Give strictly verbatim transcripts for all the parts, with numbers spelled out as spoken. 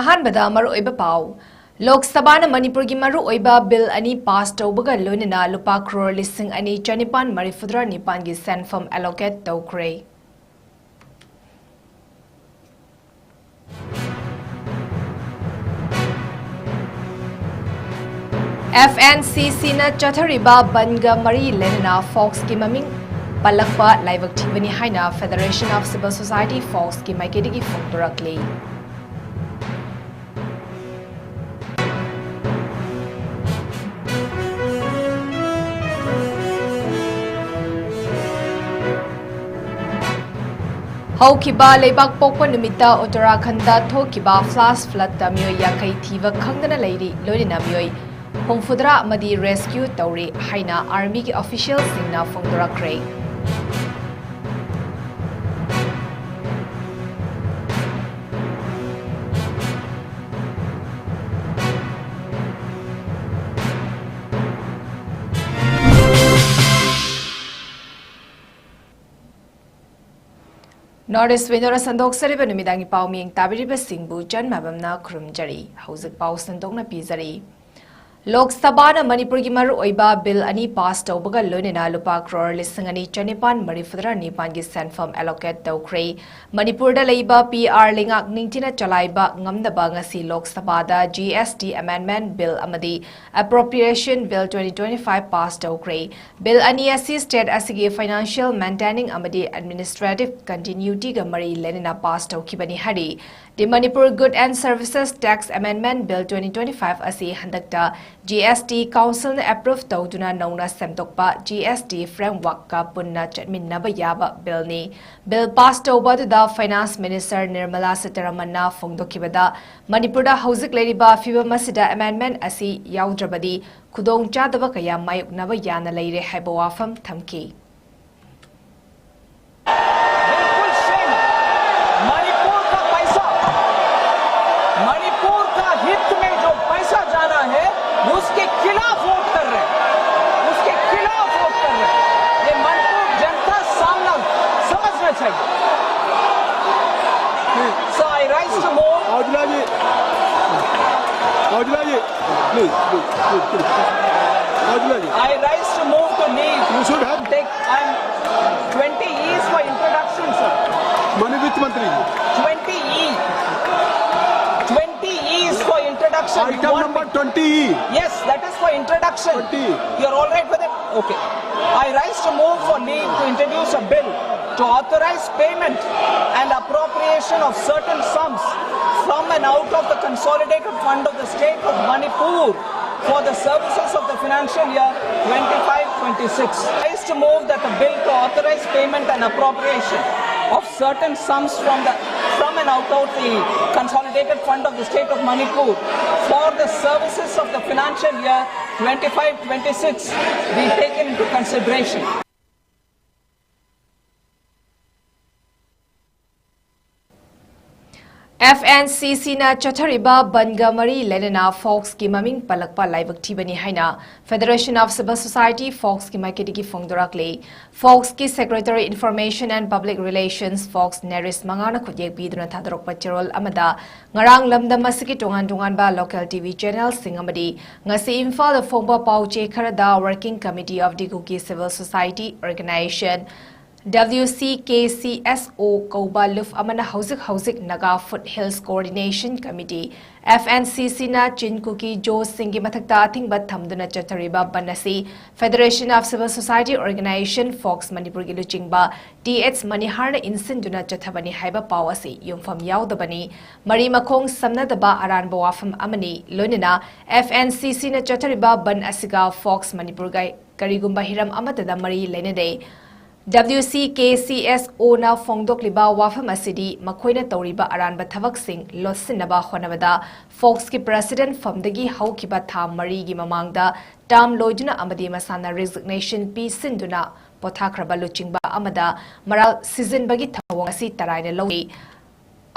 ꯑꯍꯥꯟꯕꯗ ꯃꯔꯨꯑꯣꯏꯕ ꯄꯥꯎ꯫ ꯂꯣꯛ ꯁꯚꯥꯅ ꯃꯅꯤꯄꯨꯔꯒꯤ ꯃꯔꯨꯑꯣꯏꯕ ꯕꯤꯜ ꯑꯅꯤ ꯄꯥꯁ ꯇꯧꯕꯒ ꯂꯣꯏꯅꯅ ꯂꯨꯄꯥ ꯀ꯭ꯔꯣꯔ ꯂꯤꯁꯤꯡ ꯑꯅꯤ ꯆꯅꯤꯄꯥꯟ ꯃꯔꯤꯐꯨꯇꯔꯥ ꯅꯤꯄꯥꯟꯒꯤ ꯁꯦꯟꯐꯝ ꯑꯦꯂꯣꯀꯦꯠ ꯇꯧꯈ꯭ꯔꯦ꯫ ꯑꯦꯐ ꯑꯦꯟ ꯁꯤ ꯁꯤꯅ ꯆꯠꯊꯔꯤꯕ ꯕꯟꯒ ꯃꯔꯤ ꯂꯩꯅꯅ ꯐꯣꯛꯁꯀꯤ ꯃꯃꯤꯡ ꯄꯜꯂꯛꯄ ꯂꯥꯏꯕꯛ ꯊꯤꯕꯅꯤ ꯍꯥꯏꯅ Federation of Civil Society, ꯐꯣꯛꯁꯀꯤ ꯃꯥꯏꯀꯩꯗꯒꯤ ꯐꯣꯡꯗꯣꯔꯛꯂꯤ꯫ ꯍꯧꯈꯤꯕ ꯂꯩꯕꯥꯛ ꯄꯣꯛꯄ ꯅꯨꯃꯤꯠꯇ ꯎꯠꯇꯔꯥꯈꯟꯗ ꯊꯣꯛꯈꯤꯕ ꯐ꯭ꯂꯥꯁ ꯐ꯭ꯂꯠꯇ ꯃꯤꯑꯣꯏ ꯌꯥꯡꯈꯩ ꯊꯤꯕ ꯈꯪꯗꯅ ꯂꯩꯔꯤ, ꯂꯣꯏꯅꯅ ꯃꯤꯑꯣꯏ ꯍꯨꯝꯐꯨꯇꯔꯥ ꯑꯃꯗꯤ ꯔꯦꯁꯀ꯭ꯌꯨ ꯇꯧꯔꯤ ꯍꯥꯏꯅ ꯑꯥꯔꯃꯤꯒꯤ ꯑꯣꯐꯤꯁꯤꯌꯦꯜꯁꯤꯡꯅ ꯐꯣꯡꯗꯣꯔꯛꯈ꯭ꯔꯦ꯫ North East Window ꯁꯟꯗꯣꯛꯆꯔꯤꯕ ꯅꯨꯃꯤꯗꯥꯡꯒꯤ ꯄꯥꯎ ꯃꯤꯌꯦꯡ ꯇꯥꯕꯤꯔꯤꯕꯁꯤꯡꯕꯨ ꯆꯟ ꯃꯥꯏꯕꯝꯅ ꯈꯨꯔꯨꯝꯖꯔꯤ꯫ ꯍꯧꯖꯤꯛ ꯄꯥꯎ ꯁꯟꯗꯣꯛꯅ ꯄꯤꯖꯔꯤ꯫ ꯂꯣꯛ ꯁꯚꯥꯅ ꯃꯅꯤꯄꯨꯔꯒꯤ ꯃꯔꯨꯑꯣꯏꯕ ꯕꯤꯜ ꯑꯅꯤ ꯄꯥꯁ ꯇꯧꯕꯒ ꯂꯣꯏꯅꯅ ꯂꯨꯄꯥ ꯀ꯭ꯔꯣꯔ ꯂꯤꯁꯤꯡ ꯑꯅꯤ ꯆꯅꯤꯄꯥꯟ ꯃꯔꯤꯐꯨꯇꯔꯥ ꯅꯤꯄꯥꯟꯒꯤ ꯁꯦꯟꯐꯝ ꯑꯦꯂꯣꯀꯦꯠ ꯇꯧꯈ꯭ꯔꯦ꯫ ꯃꯅꯤꯄꯨꯔꯗ ꯂꯩꯕ ꯄꯤ ꯑꯥꯔ ꯂꯩꯉꯥꯛ ꯅꯤꯡꯊꯤꯅ ꯆꯂꯥꯏꯕ ꯉꯝꯗꯕ ꯉꯁꯤ ꯂꯣꯛ ꯁꯚꯥꯗ ꯖꯤ ꯑꯦꯁ ꯇꯤ ꯑꯦꯃꯦꯟꯗꯃꯦꯟꯠ ꯕꯤꯜ ꯑꯃꯗꯤ ꯑꯦꯄ꯭ꯔꯣꯄ꯭ꯔꯤꯌꯦꯁꯟ ꯕꯤꯜ twenty twenty-five ꯄꯥꯁ ꯇꯧꯈ꯭ꯔꯦ꯫ ꯕꯤꯜ ꯑꯅꯤ ꯑꯁꯤ ꯁ꯭ꯇꯦꯠ ꯑꯁꯤꯒꯤ ꯐꯥꯏꯅꯥꯟꯁꯤꯌꯦꯜ ꯃꯦꯟꯇꯦꯅꯤꯡ ꯑꯃꯗꯤ ꯑꯦꯗꯃꯤꯅꯤꯁꯇ꯭ꯔꯦꯇꯤꯚ ꯀꯟꯇꯤꯅ꯭ꯌꯨꯇꯤꯒ ꯃꯔꯤ ꯂꯩꯅꯅ ꯄꯥꯁ ꯇꯧꯈꯤꯕꯅꯤ ꯍꯥꯏꯔꯤ꯫ The Manipur Good and Services Tax Amendment Bill twenty twenty-five ꯑꯁꯤ ꯍꯟꯗꯛꯇ ꯖꯤ ꯑꯦꯁ ꯇꯤ ꯀꯥꯎꯟꯁꯤꯜꯅ ꯑꯦꯄ꯭ꯔꯨꯚ ꯇꯧꯗꯨꯅ ꯅꯧꯅ ꯁꯦꯝꯗꯣꯛꯄ ꯖꯤ ꯑꯦꯁ ꯇꯤ ꯐ꯭ꯔꯦꯝꯋꯥꯔꯛꯀ ꯄꯨꯟꯅ ꯆꯠꯃꯤꯟꯅꯕ ꯌꯥꯕ ꯕꯤꯜꯅꯤ꯫ ꯕꯤꯜ ꯄꯥꯁ ꯇꯧꯕ ꯑꯗꯨꯗ ꯐꯥꯏꯅꯥꯟꯁ ꯃꯤꯅꯤꯁꯇꯔ ꯅꯤꯔꯃꯂꯥ ꯁꯤꯇꯥꯔꯥꯃꯟꯅ ꯐꯣꯡꯗꯣꯛꯈꯤꯕꯗ, ꯃꯅꯤꯄꯨꯔꯗ ꯍꯧꯖꯤꯛ ꯂꯩꯔꯤꯕ ꯐꯤꯚꯝ ꯑꯁꯤꯗ ꯑꯦꯃꯦꯟꯗꯃꯦꯟꯠ ꯑꯁꯤ ꯌꯥꯎꯗ꯭ꯔꯕꯗꯤ ꯈꯨꯗꯣꯡꯆꯥꯗꯕ ꯀꯌꯥ ꯃꯥꯌꯣꯛꯅꯕ ꯌꯥꯅ ꯂꯩꯔꯦ ꯍꯥꯏꯕ ꯋꯥꯐꯝ ꯊꯝꯈꯤ꯫ बिल्कुल सेम। मणिपुर का पैसा, मणिपुर का हित में जो पैसा जाना है, उसके खिलाफ वोट कर रहे हैं, उसके खिलाफ वोट कर रहे हैं। ये मणिपुर जनता सामना समझना चाहिए। So I rise to move. I rise to move to leave. You should have. Take, I'm twenty E is for introduction, sir. माननीय वित्त मंत्री जी। Twenty E. Twenty E is for introduction. You item want number me- twenty E. Yes, that is for introduction. Twenty. You're all right with it? Okay. I rise to move for leave to introduce a bill to authorize payment and appropriation of certain sums from and out of the Consolidated Fund of the State of Manipur for the services of the financial year twenty-five twenty-six. I rise to move that the bill to authorize payment and appropriation of certain sums from the, from and out of the Consolidated Fund of the State of Manipur for the services of the financial year twenty-five twenty-six be taken into consideration. F N C C ꯅ ꯆꯠꯊꯔꯤꯕ ꯕꯟꯒ ꯃꯔꯤ ꯂꯩꯅꯅ ꯐꯣꯛꯁꯀꯤ ꯃꯃꯤꯡ ꯄꯜꯂꯛꯄ ꯂꯥꯏꯕꯛ ꯊꯤꯕꯅꯤ ꯍꯥꯏꯅ Federation of Civil Society, ꯐꯣꯛꯁꯀꯤ ꯃꯥꯏꯀꯩꯗꯒꯤ ꯐꯣꯡꯗꯣꯔꯛꯂꯤ꯫ ꯐꯣꯛꯁꯀꯤ Secretary Information and Public Relations, ꯐꯣꯛꯁ ꯅꯦꯔꯤꯁ ꯃꯉꯥꯅ ꯈꯨꯠꯌꯦꯛ ꯄꯤꯗꯨꯅ ꯊꯥꯗꯣꯔꯛꯄ ꯆꯦꯔꯣꯜ ꯑꯃꯗ ꯉꯔꯥꯡ ꯂꯝꯗꯝ ꯑꯁꯤꯒꯤ ꯇꯣꯉꯥꯟ ꯇꯣꯉꯥꯟꯕ local T V channelꯁꯤꯡ ꯑꯃꯗꯤ ꯉꯁꯤ ꯏꯝꯐꯥꯜꯗ ꯐꯣꯡꯕ ꯄꯥꯎ ꯆꯦ ꯈꯔꯗ Working Committee of the Kuki Civil Society Organization, W C K C S O ꯀꯧꯕ ꯂꯨꯞ ꯑꯃꯅ ꯍꯧꯖꯤꯛ ꯍꯧꯖꯤꯛ Naga Foothills Coordination Committee, F N C C ꯅ ꯆꯤꯟ ꯀꯨꯀꯤ ꯖꯣꯁꯤꯡꯒꯤ ꯃꯊꯛꯇ ꯑꯊꯤꯡꯕ ꯊꯝꯗꯨꯅ ꯆꯠꯊꯔꯤꯕ ꯕꯟ ꯑꯁꯤ Federation of Civil Society Organization, fox ꯃꯅꯤꯄꯨꯔꯒꯤ ꯂꯨꯆꯤꯡꯕ ꯇꯤ ꯑꯦꯆ ꯃꯅꯤꯍꯥꯔꯅ ꯏꯟꯁꯤꯟꯗꯨꯅ ꯆꯠꯊꯕꯅꯤ ꯍꯥꯏꯕ ꯄꯥꯎ ꯑꯁꯤ ꯌꯨꯝꯐꯝ ꯌꯥꯎꯗꯕꯅꯤ꯫ ꯃꯔꯤ ꯃꯈꯣꯡ ꯁꯝꯅꯗꯕ ꯑꯔꯥꯟꯕ ꯋꯥꯐꯝ ꯑꯃꯅꯤ꯫ ꯂꯣꯏꯅꯅ F N C C ꯅ ꯆꯠꯊꯔꯤꯕ ꯕꯟ ꯑꯁꯤꯒ ꯐꯣꯛꯁ ꯃꯅꯤꯄꯨꯔꯒ ꯀꯔꯤꯒꯨꯝꯕ ꯍꯤꯔꯝ ꯑꯃꯠꯇꯗ ꯃꯔꯤ ꯂꯩꯅꯗꯦ꯫ W C K C S O ꯅ ꯐꯣꯡꯗꯣꯛꯂꯤꯕ ꯋꯥꯐꯝ ꯑꯁꯤꯗꯤ ꯃꯈꯣꯏꯅ ꯇꯧꯔꯤꯕ ꯑꯔꯥꯟꯕ ꯊꯕꯛꯁꯤꯡ ꯂꯣꯠꯁꯤꯟꯅꯕ ꯍꯣꯠꯅꯕꯗ ꯐꯣꯛꯁꯀꯤ president ꯐꯝꯗꯒꯤ ꯍꯧꯈꯤꯕ ꯊꯥ ꯃꯔꯤꯒꯤ ꯃꯃꯥꯡꯗ term ꯂꯣꯏꯗꯨꯅ ꯑꯃꯗꯤ ꯃꯁꯥꯅ resignation ꯄꯤꯁꯤꯟꯗꯨꯅ ꯄꯣꯊꯥꯈ꯭ꯔꯕ ꯂꯨꯆꯤꯡꯕ ꯑꯃꯗ ꯃꯔꯥꯜ ꯁꯤꯖꯤꯟꯕꯒꯤ ꯊꯧꯑꯣꯡ ꯑꯁꯤ ꯇꯔꯥꯏꯅ ꯂꯧꯏ꯫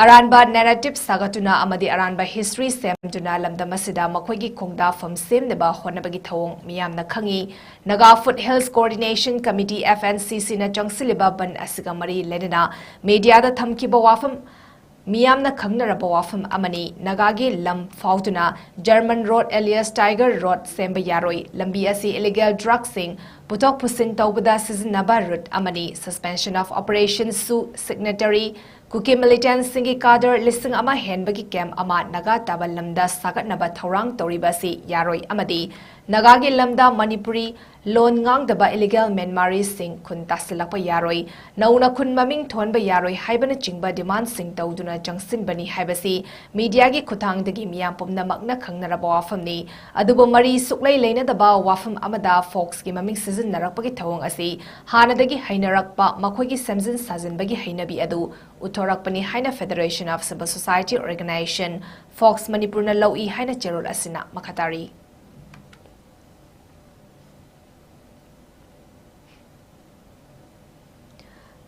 ꯑꯔꯥꯟꯕ narrative ꯁꯥꯒꯠꯇꯨꯅ ꯑꯃꯗꯤ ꯑꯔꯥꯟꯕ history ꯁꯦꯝꯗꯨꯅ ꯂꯝꯗꯝ ꯑꯁꯤꯗ ꯃꯈꯣꯏꯒꯤ ꯈꯣꯡꯗꯥꯐꯝ ꯁꯦꯝꯅꯕ ꯍꯣꯠꯅꯕꯒꯤ ꯊꯧꯑꯣꯡ ꯃꯤꯌꯥꯝꯅ ꯈꯪꯏ꯫ Naga Foothills Coordination Committee, F N C C ꯅ ꯆꯪꯁꯤꯜꯂꯤꯕ ꯕꯟ ꯑꯁꯤꯒ ꯃꯔꯤ ꯂꯩꯅꯅ media ꯗ ꯊꯝꯈꯤꯕ ꯋꯥꯐꯝ ꯃꯤꯌꯥꯝꯅ ꯈꯪꯅꯔꯕ ꯋꯥꯐꯝ ꯑꯃꯅꯤ꯫ ꯅꯥꯒꯥꯒꯤ ꯂꯝ ꯐꯥꯎꯗꯨꯅ German Road alias Tiger Road ꯁꯦꯝꯕ ꯌꯥꯔꯣꯏ꯫ ꯂꯝꯕꯤ ꯑꯁꯤ illegal drugꯁꯤꯡ ꯄꯨꯊꯣꯛ ꯄꯨꯁꯤꯟ ꯇꯧꯕꯗ ꯁꯤꯖꯤꯟꯅꯕ route ꯑꯃꯅꯤ꯫ Suspension of Operationꯁꯨ signatory Kuki militantꯁꯤꯡꯒꯤ cadre ꯂꯤꯁꯤꯡ ꯑꯃ ꯍꯦꯟꯕꯒꯤ camp ꯑꯃ ꯅꯥꯒꯥ ꯇꯥꯕ ꯂꯝꯗ ꯁꯥꯒꯠꯅꯕ ꯊꯧꯔꯥꯡ ꯇꯧꯔꯤꯕ ꯑꯁꯤ ꯌꯥꯔꯣꯏ ꯑꯃꯗꯤ ꯅꯥꯒꯥꯒꯤ ꯂꯝꯗ ꯃꯅꯤꯄꯨꯔꯤ ꯂꯣꯟ ꯉꯥꯡꯗꯕ illegal Myanmarese ꯁꯤꯡ ꯈꯨꯟ ꯇꯥꯁꯤꯜꯂꯛꯄ ꯌꯥꯔꯣꯏ, ꯅꯧꯅ ꯈꯨꯟ ꯃꯃꯤꯡ ꯊꯣꯟꯕ ꯌꯥꯔꯣꯏ ꯍꯥꯏꯕꯅꯆꯤꯡꯕ demandꯁꯤꯡ ꯇꯧꯗꯨꯅ ꯆꯪꯁꯤꯟꯕꯅꯤ ꯍꯥꯏꯕꯁꯤ mediaꯒꯤ ꯈꯨꯠꯊꯥꯡꯗꯒꯤ ꯃꯤꯌꯥꯝ ꯄꯨꯝꯅꯃꯛꯅ ꯈꯪꯅꯔꯕ ꯋꯥꯐꯝꯅꯤ꯫ ꯑꯗꯨꯕꯨ ꯃꯔꯤ ꯁꯨꯛꯂꯩ ꯂꯩꯅꯗꯕ ꯋꯥꯐꯝ ꯑꯃꯗ Foxꯀꯤ ꯃꯃꯤꯡ ꯁꯤꯖꯤꯟꯅꯔꯛꯄꯒꯤ ꯊꯧꯑꯣꯡ ꯑꯁꯤ ꯍꯥꯟꯅꯗꯒꯤ ꯍꯩꯅꯔꯛꯄ ꯃꯈꯣꯏꯒꯤ ꯁꯦꯝꯖꯤꯟ ꯁꯥꯖꯤꯟꯕꯒꯤ ꯍꯩꯅꯕꯤ ꯑꯗꯨ ꯎꯠꯊꯣꯔꯛꯄꯅꯤ ꯍꯥꯏꯅ Federation of Civil Society Organisation, Fox ꯃꯅꯤꯄꯨꯔꯅ ꯂꯧꯏ ꯍꯥꯏꯅ ꯆꯦꯔꯣꯜ ꯑꯁꯤꯅ ꯃꯈꯥ ꯇꯥꯔꯤ꯫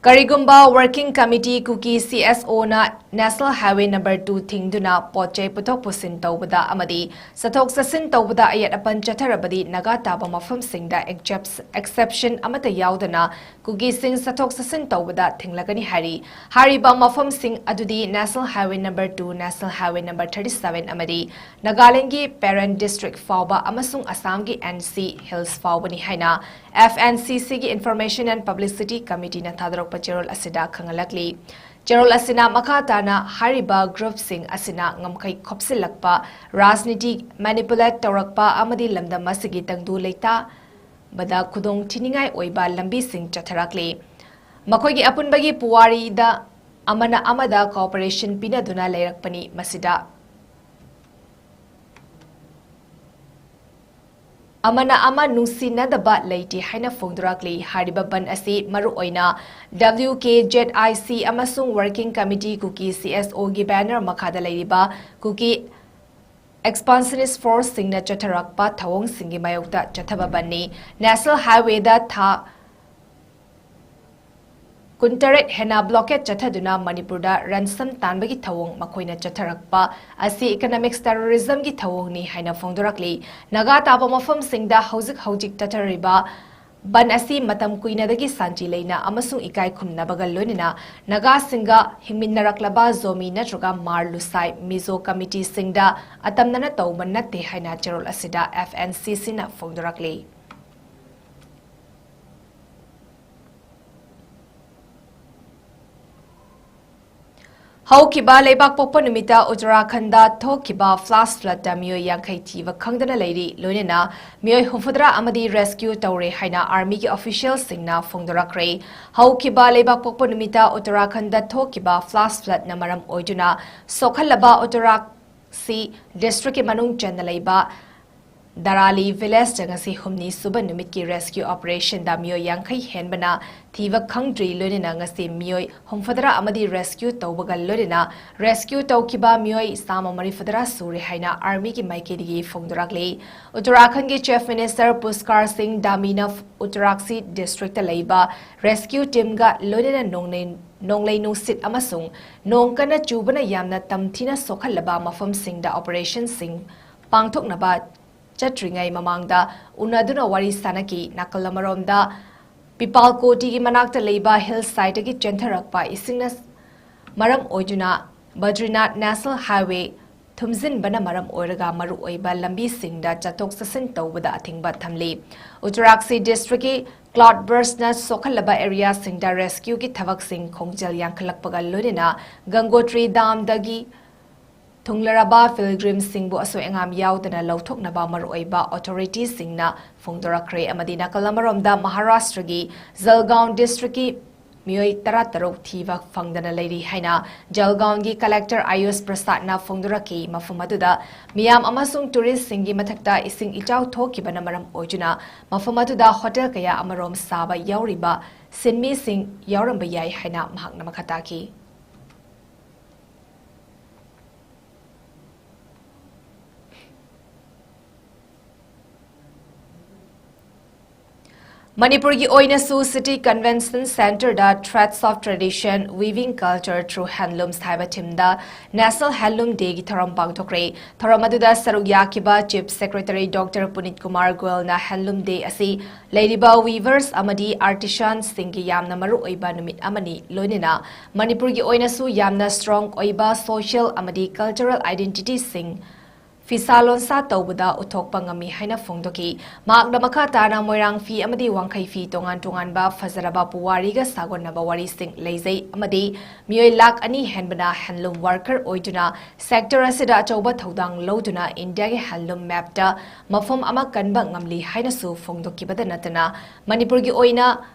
ꯀꯔꯤꯒꯨꯝꯕ Working Committee ꯀꯨꯀꯤ CSOꯅ National Highway number two ꯊꯤꯡꯗꯨꯅ ꯄꯣꯠ ꯆꯩ ꯄꯨꯊꯣꯛ ꯄꯨꯁꯤꯟ ꯇꯧꯕꯗ ꯑꯃꯗꯤ ꯆꯠꯊꯣꯛ ꯆꯠꯁꯤꯟ ꯇꯧꯕꯗ ꯑꯌꯦꯠ ꯑꯄꯟ ꯆꯠꯊꯔꯕꯗꯤ ꯅꯥꯒꯥ ꯇꯥꯕ ꯃꯐꯝꯁꯤꯡꯗ exception ꯑꯃꯠꯇ ꯌꯥꯎꯗꯅ ꯀꯨꯀꯤꯁꯤꯡ ꯆꯠꯊꯣꯛ ꯆꯠꯁꯤꯟ ꯇꯧꯕꯗ ꯊꯤꯡꯂꯒꯅꯤ ꯍꯥꯏꯔꯤ꯫ ꯍꯥꯏꯔꯤꯕ ꯃꯐꯝꯁꯤꯡ ꯑꯗꯨꯗꯤ National Highway number two, National Highway number thirty seven ꯑꯃꯗꯤ ꯅꯥꯒꯥꯂꯦꯟꯗꯒꯤ ꯄꯦꯔꯦꯟ ꯗꯤꯁꯇ꯭ꯔꯤꯛ ꯐꯥꯎꯕ ꯑꯃꯁꯨꯡ ꯑꯁꯥꯝꯒꯤ NC Hills ꯐꯥꯎꯕꯅꯤ ꯍꯥꯏꯅ FNCCꯒꯤ Information and Publicity Committeeꯅ ꯊꯥꯗꯣꯔꯛꯄ ꯆꯦꯔꯣꯜ ꯑꯁꯤꯗ ꯈꯪꯍꯜꯂꯛꯂꯤ꯫ ꯆꯦꯔꯣꯜ ꯑꯁꯤꯅ ꯃꯈꯥ ꯇꯥꯅ ꯍꯥꯏꯔꯤꯕ groupꯁꯤꯡ ꯑꯁꯤꯅ ꯉꯝꯈꯩ ꯈꯣꯞꯆꯤꯜꯂꯛꯄ, ꯔꯥꯖꯅꯤꯇꯤ manipulate ꯇꯧꯔꯛꯄ ꯑꯃꯗꯤ ꯂꯝꯗꯝ ꯑꯁꯤꯒꯤ ꯇꯪꯗꯨ ꯂꯩꯇꯥꯕꯗ ꯈꯨꯗꯣꯡ ꯊꯤꯅꯤꯡꯉꯥꯏ ꯑꯣꯏꯕ ꯂꯝꯕꯤꯁꯤꯡ ꯆꯠꯊꯔꯛꯂꯤ꯫ ꯃꯈꯣꯏꯒꯤ ꯑꯄꯨꯟꯕꯒꯤ ꯄꯨꯋꯥꯔꯤꯗ ꯑꯃꯅ ꯑꯃꯗ cooperation ꯄꯤꯅꯗꯨꯅ ꯂꯩꯔꯛꯄꯅꯤ꯫ ꯃꯁꯤꯗ ꯑꯃꯅ ꯑꯃ ꯅꯨꯡꯁꯤꯅꯗꯕ ꯂꯩꯇꯦ ꯍꯥꯏꯅ ꯐꯣꯡꯗꯣꯔꯛꯂꯤ꯫ ꯍꯥꯏꯔꯤꯕ ꯕꯟ ꯑꯁꯤ ꯃꯔꯨꯑꯣꯏꯅ WKZIC ꯑꯃꯁꯨꯡ Working Committee ꯀꯨꯀꯤ CSOꯒꯤ banner ꯃꯈꯥꯗ ꯂꯩꯔꯤꯕ ꯀꯨꯀꯤ expansionist forceꯁꯤꯡꯅ ꯆꯠꯊꯔꯛꯄ ꯊꯧꯑꯣꯡꯁꯤꯡꯒꯤ ꯃꯥꯌꯣꯛꯇ ꯆꯠꯊꯕ ꯕꯟꯅꯤ꯫ National Highwayꯗ ꯊꯥ ꯀꯨꯟꯇꯔꯦꯠ ꯍꯦꯟꯅ blockade ꯆꯠꯊꯗꯨꯅ ꯃꯅꯤꯄꯨꯔꯗ ꯔꯟꯁꯝ ꯇꯥꯟꯕꯒꯤ ꯊꯧꯑꯣꯡ ꯃꯈꯣꯏꯅ ꯆꯠꯊꯔꯛꯄ ꯑꯁꯤ economics terrorismꯒꯤ ꯊꯧꯑꯣꯡꯅꯤ ꯍꯥꯏꯅ ꯐꯣꯡꯗꯣꯔꯛꯂꯤ꯫ ꯅꯥꯒꯥ ꯇꯥꯕ ꯃꯐꯝꯁꯤꯡꯗ ꯍꯧꯖꯤꯛ ꯍꯧꯖꯤꯛ ꯆꯠꯊꯔꯤꯕ ꯕꯟ ꯑꯁꯤ ꯃꯇꯝ ꯀꯨꯏꯅꯗꯒꯤ ꯁꯥꯟꯇꯤ ꯂꯩꯅ ꯑꯃꯁꯨꯡ ꯏꯀꯥꯏ ꯈꯨꯝꯅꯕꯒ ꯂꯣꯏꯅꯅ ꯅꯥꯒꯥꯁꯤꯡꯒ ꯍꯤꯡꯃꯤꯟꯅꯔꯛꯂꯕ ꯖꯣꯃꯤ ꯅꯠꯇ꯭ꯔꯒ ꯃꯥꯔ ꯂꯨꯁꯥꯏ ꯃꯤꯖꯣ ꯀꯃꯤꯇꯤꯁꯤꯡꯗ ꯑꯇꯝꯅꯅ ꯇꯧꯕ ꯅꯠꯇꯦ ꯍꯥꯏꯅ ꯆꯦꯔꯣꯜ ꯑꯁꯤꯗ F N C Cꯅ ꯐꯣꯡꯗꯣꯔꯛꯂꯤ꯫ ꯍꯧꯈꯤꯕ ꯂꯩꯕꯥꯛꯄꯣꯛꯄ ꯅꯨꯃꯤꯠꯇ ꯎꯠꯇꯔꯥꯈꯟꯗ ꯊꯣꯛꯈꯤꯕ flash floodꯇ ꯃꯤꯑꯣꯏ ꯌꯥꯡꯈꯩ ꯊꯤꯕ ꯈꯪꯗꯅ ꯂꯩꯔꯤ, ꯂꯣꯏꯅꯅ ꯃꯤꯑꯣꯏ ꯍꯨꯝꯐꯨꯇꯔꯥ ꯑꯃꯗꯤ rescue ꯇꯧꯔꯦ ꯍꯥꯏꯅ armyꯒꯤ officialꯁꯤꯡꯅ ꯐꯣꯡꯗꯣꯔꯛꯈ꯭ꯔꯦ꯫ ꯍꯧꯈꯤꯕ ꯂꯩꯕꯥꯛꯄꯣꯛꯄ ꯅꯨꯃꯤꯠꯇ ꯎꯠꯇꯔꯥꯈꯟꯗ ꯊꯣꯛꯈꯤꯕ flash floodꯅ ꯃꯔꯝ ꯑꯣꯏꯗꯨꯅ ꯁꯣꯛꯍꯜꯂꯕ ꯎꯠꯇꯔꯥꯈꯟꯗ districtꯀꯤ ꯃꯅꯨꯡ ꯆꯟꯅ ꯂꯩꯕ ꯗꯔꯥꯂꯤ villageꯇ ꯉꯁꯤ ꯍꯨꯝꯅꯤ ꯁꯨꯕ ꯅꯨꯃꯤꯠꯀꯤ rescue operationꯗ ꯃꯤꯑꯣꯏ ꯌꯥꯡꯈꯩ ꯍꯦꯟꯕꯅ ꯊꯤꯕ ꯈꯪꯗ꯭ꯔꯤ, ꯂꯣꯏꯅꯅ ꯉꯁꯤ ꯃꯤꯑꯣꯏ ꯍꯨꯝꯐꯨꯇꯔꯥ ꯑꯃꯗꯤ rescue ꯇꯧꯕꯒ ꯂꯣꯏꯅꯅ rescue ꯇꯧꯈꯤꯕ ꯃꯤꯑꯣꯏ ꯆꯥꯝꯃ ꯃꯔꯤꯐꯨꯇꯔꯥ ꯁꯨꯔꯦ ꯍꯥꯏꯅ armyꯒꯤ ꯃꯥꯏꯀꯩꯗꯒꯤ ꯐꯣꯡꯗꯣꯔꯛꯂꯤ꯫ ꯎꯠꯇꯔꯥꯈꯟꯗꯒꯤ Chief Minister ꯄꯨꯁꯀꯥꯔ ꯁꯤꯡ ꯙꯥꯃꯤꯅ ꯎꯠꯇꯔꯥꯈꯟꯗ districtꯇ ꯂꯩꯕ rescue teamꯒ ꯂꯣꯏꯅꯅ ꯅꯣꯡꯂꯩ ꯅꯣꯡꯂꯩ ꯅꯨꯡꯁꯤꯠ ꯑꯃꯁꯨꯡ ꯅꯣꯡ ꯀꯟꯅ ꯆꯨꯕꯅ ꯌꯥꯝꯅ ꯇꯝꯊꯤꯅ ꯁꯣꯛꯍꯜꯂꯕ ꯃꯐꯝꯁꯤꯡꯗ operationꯁꯤꯡ ꯄꯥꯡꯊꯣꯛꯅꯕ ꯆꯠꯇ꯭ꯔꯤꯉꯩ ꯃꯃꯥꯡꯗ ꯎꯅꯗꯨꯅ ꯋꯥꯔꯤ ꯁꯥꯅꯈꯤ꯫ ꯅꯥꯀꯜ ꯑꯃꯔꯣꯝꯗ, ꯄꯤꯄꯥꯜꯀꯣꯇꯤꯒꯤ ꯃꯅꯥꯛꯇ ꯂꯩꯕ hillsideꯇꯒꯤ ꯆꯦꯟꯊꯔꯛꯄ ꯏꯁꯤꯡꯅ ꯃꯔꯝ ꯑꯣꯏꯗꯨꯅ ꯕꯗ꯭ꯔꯤꯅꯥꯊ National Highway ꯊꯨꯝꯖꯤꯟꯕꯅ ꯃꯔꯝ ꯑꯣꯏꯔꯒ ꯃꯔꯨꯑꯣꯏꯕ ꯂꯝꯕꯤꯁꯤꯡꯗ ꯆꯠꯊꯣꯛ ꯆꯠꯁꯤꯟ ꯇꯧꯕꯗ ꯑꯊꯤꯡꯕ ꯊꯝꯂꯤ꯫ ꯎꯠꯇꯔꯥꯈꯟꯗ districtꯀꯤ cloudburstꯅ ꯁꯣꯛꯍꯜꯂꯕ areaꯁꯤꯡꯗ rescueꯒꯤ ꯊꯕꯛꯁꯤꯡ ꯈꯣꯡꯖꯦꯜ ꯌꯥꯡꯈꯠꯂꯛꯄꯒ ꯂꯣꯏꯅꯅ ꯒꯪꯒꯣꯇ꯭ꯔꯤ dam ꯗꯒꯤ ꯊꯨꯡꯂꯔꯕ pilgrimꯁꯤꯡꯕꯨ ꯑꯁꯣꯏ ꯑꯉꯥꯝ ꯌꯥꯎꯗꯅ ꯂꯧꯊꯣꯛꯅꯕ ꯃꯔꯨꯑꯣꯏꯕ authorityꯁꯤꯡꯅ ꯐꯣꯡꯗꯣꯔꯛꯈ꯭ꯔꯦ꯫ ꯑꯃꯗꯤ ꯅꯥꯀꯜ ꯑꯃꯔꯣꯝꯗ, ꯃꯍꯥꯔꯥꯁꯇ꯭ꯔꯒꯤ ꯖꯜꯒꯥꯎꯟ districtꯀꯤ ꯃꯤꯑꯣꯏ ꯇꯔꯥꯇꯔꯨꯛ ꯊꯤꯕ ꯐꯪꯗꯅ ꯂꯩꯔꯤ ꯍꯥꯏꯅ ꯖꯜꯒꯥꯎꯟꯒꯤ collector ꯑꯌꯨꯁ ꯄ꯭ꯔꯁꯥꯗꯅ ꯐꯣꯡꯗꯣꯔꯛꯈꯤ꯫ ꯃꯐꯝ ꯑꯗꯨꯗ ꯃꯤꯌꯥꯝ ꯑꯃꯁꯨꯡ touristꯁꯤꯡꯒꯤ ꯃꯊꯛꯇ ꯏꯁꯤꯡ ꯏꯆꯥꯎ ꯊꯣꯛꯈꯤꯕꯅ ꯃꯔꯝ ꯑꯣꯏꯗꯨꯅ ꯃꯐꯝ ꯑꯗꯨꯗ hotel ꯀꯌꯥ ꯑꯃꯔꯣꯝ ꯁꯥꯕ ꯌꯥꯎꯔꯤꯕ ꯁꯤꯟꯃꯤꯁꯤꯡ ꯌꯥꯎꯔꯝꯕ ꯌꯥꯏ ꯍꯥꯏꯅ ꯃꯍꯥꯛꯅ ꯃꯈꯥ ꯇꯥꯈꯤ꯫ ꯃꯅꯤꯄꯨꯔꯒꯤ ꯑꯣꯏꯅꯁꯨ City Convention Centreꯗ Threads of Tradition, Weaving Culture Through Handlooms ꯍꯥꯏꯕ themeꯗ National Handloom Dayꯒꯤ ꯊꯧꯔꯝ ꯄꯥꯡꯊꯣꯛꯈ꯭ꯔꯦ꯫ ꯊꯧꯔꯝ ꯑꯗꯨꯗ ꯁꯔꯨꯛ ꯌꯥꯈꯤꯕ Chief Secretary Doctor ꯄꯨꯅꯤꯠ Kumar ꯒꯣꯌꯜꯅ Handloom Day ꯑꯁꯤ ꯂꯩꯔꯤꯕ weavers ꯑꯃꯗꯤ artisanꯁꯤꯡꯒꯤ ꯌꯥꯝꯅ ꯃꯔꯨꯑꯣꯏꯕ ꯅꯨꯃꯤꯠ ꯑꯃꯅꯤ, ꯂꯣꯏꯅꯅ ꯃꯅꯤꯄꯨꯔꯒꯤ ꯑꯣꯏꯅꯁꯨ ꯌꯥꯝꯅ strong ꯑꯣꯏꯕ social ꯑꯃꯗꯤ cultural identityꯁꯤꯡ ꯐꯤꯁꯥ ꯂꯣꯟꯁꯥ ꯇꯧꯕꯗ ꯎꯠꯊꯣꯛꯄ ꯉꯝꯃꯤ ꯍꯥꯏꯅ ꯐꯣꯡꯗꯣꯛꯈꯤ꯫ ꯃꯍꯥꯛꯅ ꯃꯈꯥ ꯇꯥꯅ ꯃꯣꯏꯔꯥꯡ ꯐꯤ ꯑꯃꯗꯤ ꯋꯥꯡꯈꯩ ꯐꯤ ꯇꯣꯉꯥꯟ ꯇꯣꯉꯥꯟꯕ ꯐꯖꯔꯕ ꯄꯨꯋꯥꯔꯤꯒ ꯁꯥꯒꯣꯟꯅꯕ ꯋꯥꯔꯤꯁꯤꯡ ꯂꯩꯖꯩ ꯑꯃꯗꯤ ꯃꯤꯑꯣꯏ ꯂꯥꯈ ꯑꯅꯤ ꯍꯦꯟꯕꯅ handloom worker ꯑꯣꯏꯗꯨꯅ sector ꯑꯁꯤꯗ ꯑꯆꯧꯕ ꯊꯧꯗꯥꯡ ꯂꯧꯗꯨꯅ ꯏꯟꯗꯤꯌꯥꯒꯤ handloom mapꯇ ꯃꯐꯝ ꯑꯃ ꯀꯟꯕ ꯉꯝꯂꯤ ꯍꯥꯏꯅꯁꯨ ꯐꯣꯡꯗꯣꯛꯈꯤꯕꯗ ꯅꯠꯇꯅ ꯃꯅꯤꯄꯨꯔꯒꯤ ꯑꯣꯏꯅ